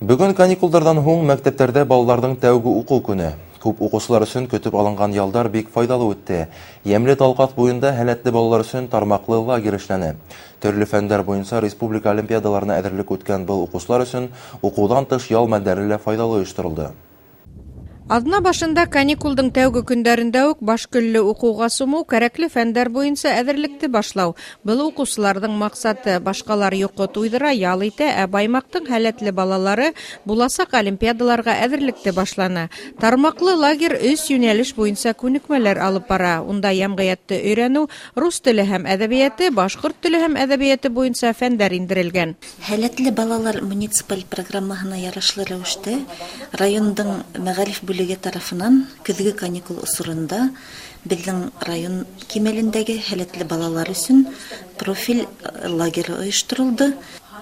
Бөгөн каникулдарҙан һуң мәктәптәрҙә балаларҙың тәүге уҡыу көнө. Күп уҡыусылар өсөн көтөп алынған ялдар бик файҙалы үтте. Йәмле Талҡаҫ буйында һәләтле балалар өсөн тармаҡлы лагерь эшләне. Төрлө фәндәр буйынса республика олимпиадаларына әҙерлек үткән был уҡыусылар өсөн уҡыуҙан тыш ял мәлдәре лә файҙалы ойошторолдо. Аҙна башында каникулдың тәүге көндәрендә үк башкөллө уҡыуға сумыу, кәрәкле фәндәр буйынса әҙерлекте башлау. Был уҡыусыларҙың маҡсаты. Башҡалар йоҡо туйҙыра, ял итә, ә Баймаҡтың һәләтле балалары буласаҡ олимпиадаларға әҙерлекте башланы. Тармаҡлы лагерь 3 йүнәлеш буйынса күнекмәләр алып бара. Унда йәмғиәтте өйрәнеү, рус теле һәм әҙәбиәте, башҡорт теле һәм әҙәбиәте буйынса фәндәр индерелгән. Һәләтле балалар муниципаль программаһына ярашлы рәүештә райондың мәғариф бүлеге тарафынан көҙгө каникул осоронда беҙҙең район кимәлендәге һәләтле балалар өсөн профиль лагеры ойошторолдо.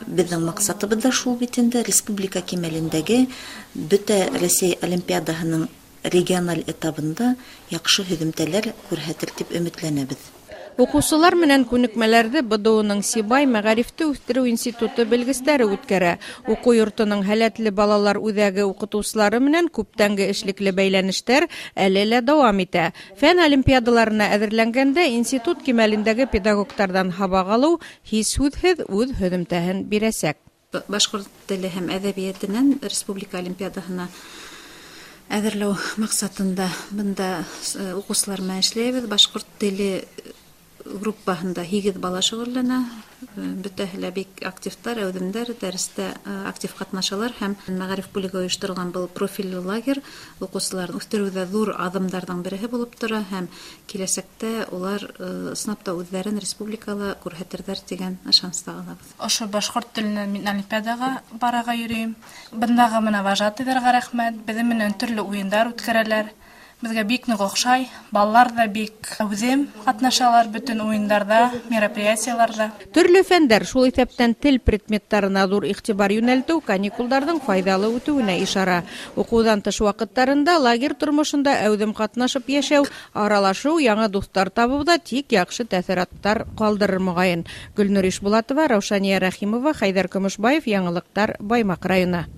Беҙҙең маҡсатыбыҙ да шул бит инде, республика кимәлендәге бөтә Рәсәй олимпиадаһының региональ этабында яҡшы һөҙөмтәләр күрһәтер тип өмөтләнәбеҙ. Уҡыусылар менән күнекмәләрҙе БДУ-ның Сибай мәғарифте үҫтереү институты белгестәре үткәрә. Уҡыу йортоноң һәләтле балалар үҙәге уҡытыусылары менән күптәнге эшлекле бәйләнештәр әле лә дауам итә. Фән олимпиадаларына әҙерләнгәндә институт кимәлендәге педагогтарҙан һабаҡ алыу һис һүҙһеҙ үҙ һөҙөмтәһен бирәсәк. Башҡорт теле һәм әҙәбиәтенән республика олимпиадаһына әҙерләү маҡсатында бында уҡыусылар менән эшләйбеҙ. Башҡорт теле группаһында 8 бала шөғөлләнә. Бөтәһе лә бик активтар, әүҙемдәр, дәрестә актив ҡатнашалар һәм мәғариф бүлеге ойошторған был профилле лагерь уҡыусыларын үҫтереүҙә ҙур аҙымдарҙың береһе булып тора һәм киләсәктә улар ысынлап та үҙҙәрен республикала күрһәтерҙәр тигән ышаныста ҡалабыҙ. Ошо башҡорт теленән мин олимпиадаға барырға йөрөйөм. Бындағы мына вожатыйҙарға рәхмәт, беҙҙең менән төрлө уйындар үткәрәләр. Беҙгә бик ныҡ оҡшай, балалар ҙа бик әүҙем ҡатнашалар бөтөн уйындарҙа, мероприятиеларҙа. Төрлө фәндәр, шул иҫәптән тел предметтарына ҙур иғтибар йүнәлтеү каникулдарҙың файҙалы үтеүенә ишара. Уҡыуҙан тыш ваҡыттарында лагерь тормошонда әүҙем ҡатнашып йәшәү, аралашыу, яңы дуҫтар табыу ҙа тик яҡшы тәьҫораттар ҡалдырыр моғайын. Гөлнур Ишбулатова, Раушания Рәхимова, Хәйҙәр Көмөшбаев, Яңылыҡтар, Баймаҡ районы.